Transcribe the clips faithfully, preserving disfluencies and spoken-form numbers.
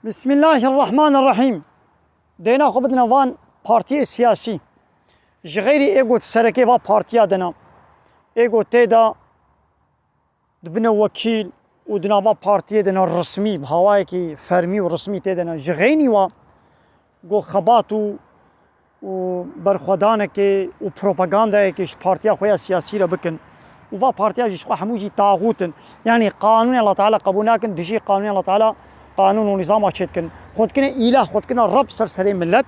Bismillahirrahmanirrahîm. Deyna xwe bidine van partiyê siyasî. Ji xeyrî ê got serekê va partiya dina. Ê got tê de dibine wekîl û di nava partiyê de ne resmî, bi hawayekî fermî û resmî tê de ne. Ji xeynî wa got xebat û û berxwedanekê û propagandayekê ji partiya xwe ya siyasî re bikin û va partiya jî ji xwe hemû jî taxût in. Yanî qanûnê Allah Teala qebûl nakin, dijî qanûnê Allah Teala qanûn û nîzama çê dikin. Xwe dikine îlah, xwe dikine Reb ser serê millet.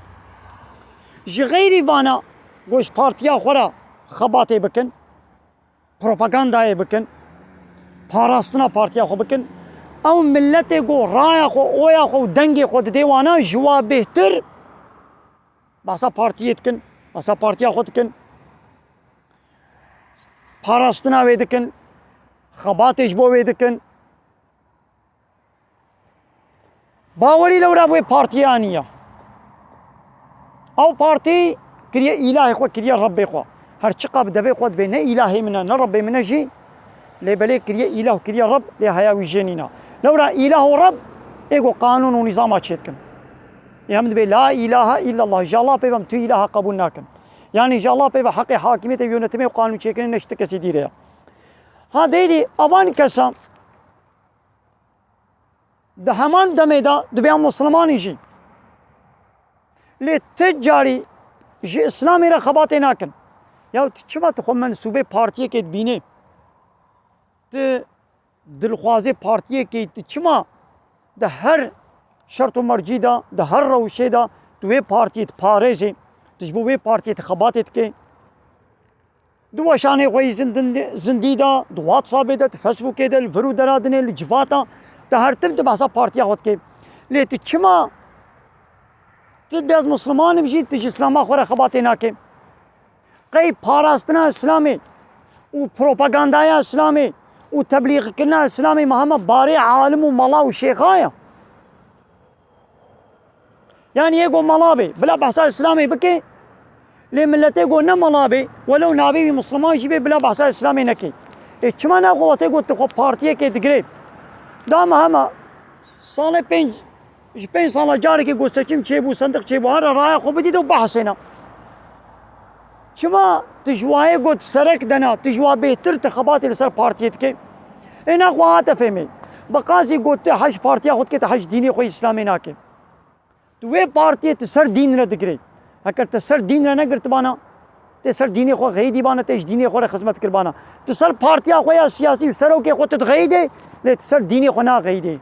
Ji xeyrî vana ku ji partiya xwe re xebatê bikin, propagandayê bikin, parastina partiya xwe bikin. Ew miletê ku raya xwe, oya xwe û dengê xwe didê wana ji wa bêhtir behsa partiyê dikin, behsa partiya xwe dikin, parastina wê dikin, xebatê ji bo wê dikin. Bawerî lewra wê partiyê aniye. Ew partî kiriye îlahê xwe, kiriye Rebbê xwe. Her çiqa bi devê xwe dibê ne îlahê min e, ne Rebbê min e jî, lê belê kiriye îlah û kiriye Reb, lê heya wî jê nîne. Lewra îlah û Reb ê ku qanûn û nîzama çê dikin. Ê em dibê la îlahe îllallah, ji Allah pê ve em tu îlaha qebûl nakin. Yanî ji Allah pê ve heqê hakimiyetê, yönetimê û qanûn çêkirinê ne ji ti kesî dîrê ye. Ha deydî, avan kesa di heman demê de dibê em Muslimanî jî. Lê ti carî ji Îslamê re xebatê nakin. Ya tu çima tu xwe mensûbê partiyekê dibînê? Tu dilxwazê partiyekê, tu çima di her şert û mercî de, di her rewşê de tu wê partiyê diparêzê, tu ji bo wê partiyê tu xebatê dikê? Di weşanê xwe yî zindin-, zindî de, di WhatsAppê de, di Facebookê de, li vir û dera dinê, li civata, di her tim tu behsa partiya xwe dikê. Lê tu çima, tu dê ez Musliman im jî, tu ji Îslama xwe re xebatê nakê? Qey parastina Îslamê û propagandaya Îslamê û teblîxkirina Îslamê me hema barê alim û mala û şêxa ye? Yanî yê ku mala bê, bila behsa Îslamê bike, lê miletê ku ne mala bê, welew navê wî Musliman jî bê, bila behsa Îslamê neke. Ê çima ne xwe wextê ku tu xwe partiyekê digirê? Da me hema salê pênc, ji pênc sala carekê ku seçim çêbû, sendiq çêbû, here raya xwe bidî de û behsêne. Çima tu ji wayê got serek dena, tu ji wa bêhtir tu xebatê li ser partiyê dike? Ê naxwe hate fêmê. Bi qasî got tu hej partiya xwe dike, tu hej dînê xwe Îslamê nake. Tu wê partiyê tu ser dîn re digirê. Heker tu ser dîn re negirtibana, tê ser dînê xwe xeyidîbana, tê ji dînê xwe re xizmet kiribana. Tu ser partiya xwe ya siyasî û serokê xwe tu dixeyidê, lê tu ser dînê xwe naxeyidê.